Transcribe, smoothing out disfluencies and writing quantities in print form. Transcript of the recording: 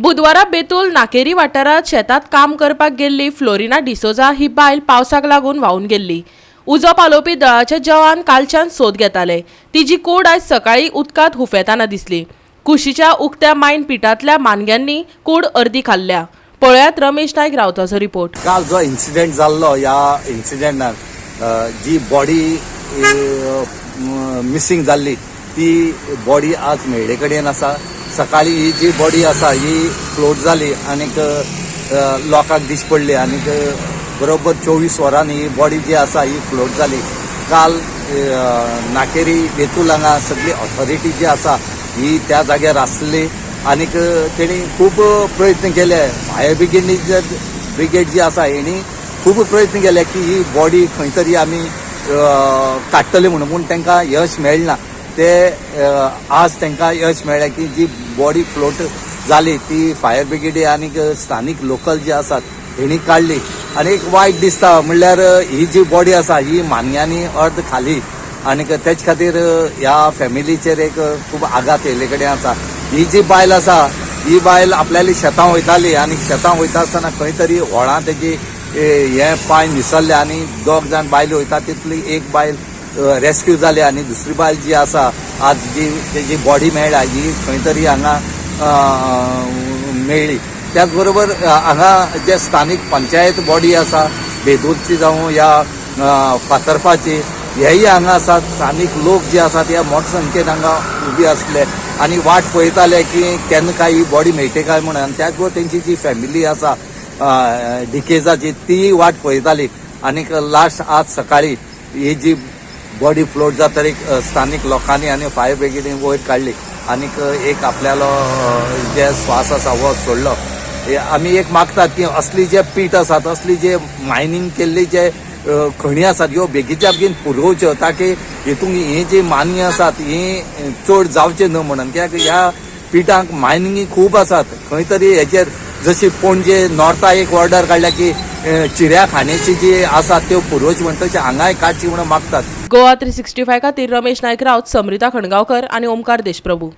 बुधवारा बेतूल नाकेरी वाठारांत शेतात काम करपाक गेल्ली फ्लोरिना डिसोजा ही बायल पावसाक लागून व्हांवून गेल्ली. उजो पालोवपी दळाचे जवान कालच्यान सोद घेताले. तिजी कूड आयज सकाळी उदकांत हुफेताना दिसली. कुशीच्या उक्त्या मायन पिटांतल्या मानग्यांनी कूड अर्दी खाल्ल्या. पळयात रमेश नायक रावताचो रिपोर्ट. काल जो इन्सिडेंट जाल्लो, ह्या इन्सिडेंटान जी बॉडी मिसींग जाल्ली ती बॉडी आज मेळ्ळे कडेन आसा. सकाळी ही जी बॉडी आसा ही फ्लोट जाली आनीक लोकांक दिश्टी पडली आनीक बरोबर 24 वरांनी ही बॉडी जी आसा ही फ्लोट जाली. काल नाकेरी बेतूल हांगा सगळी ऑथॉरिटी जी आसा ही त्या जाग्यार आसली आनीक तेणी खूब प्रयत्न केले. फायर ब्रिगेड जी आसा हेणी खूब प्रयत्न केले की ही बॉडी खंय तरी आमी काडटले म्हणून, पूण तांकां यश मेळना. ते आज तांकां यश मेळ्ळें की जी बॉडी फ्लोट जाली ती फायर ब्रिगेडी आनीक स्थानीक लोकल जे आसात हेणी काडली. आनी एक वायट दिसता म्हणल्यार ही जी बॉडी आसा ही मानग्यांनी अर्द खाली आनीक तेच खातीर ह्या फॅमिलीचेर एक खूब आघात येयल्ले कडेन आसा. ही जी बायल आसा ही बायल आपल्याली शेतां वयताली आनी शेतां वयता आसतना खंय तरी व्हळां तेजी हे पांय निसरले आनी दोग जाण बायलो वयता तितली एक बायल रेस्क्यू जाली आनी दुसरी बायल जी आसा आज जी तेजी बॉडी मेळ्ळ्या ही खंय तरी हांगा मेळ्ळी. त्याच बरोबर हांगा जे स्थानीक पंचायत बॉडी आसा, बेतूलची जावं या फातर्पाची, हेय हांगा आसात. स्थानीक लोक जे आसात हे मोठ्या संख्येन हांगा उबी आसले आनी वाट पळयताले की केन्ना काय ही बॉडी मेळटे काय म्हणून. आनी त्याच बरोबर तेंची जी फॅमिली आसा डिकेजाची ती वाट पळयताली. आनीक लास्ट आज सकाळी ही जी बॉडी फ्लोट जातरीक स्थानीक लोकांनी आनी फायर ब्रिगेडीन वयर काडली आनीक एक आपल्यालो जे श्वास आसा हो सोडलो. हे आमी एक मागतात की असली जे पीट आसात, असली जे मायनींग केल्ली जे खणी आसात ह्यो बेगीच्या बेगीन पुरोवच्यो, ताकी हितून ही जी मानगी आसात ही चड जावचे न्हू म्हणून. कित्याक ह्या पिठांक मायनिंगी खूब आसात. खंय तरी हेचेर जशी पणजे नॉर्था एक ऑर्डर काडल्या की चिऱ्या खाणीची जी आसात त्यो पुरोवची म्हण, तशें हांगाय काडची म्हणून मागतात. गोवा 365 खातीर रमेश नायक राऊत, समृता खणगांवकर आनी ओमकार देशप्रभू.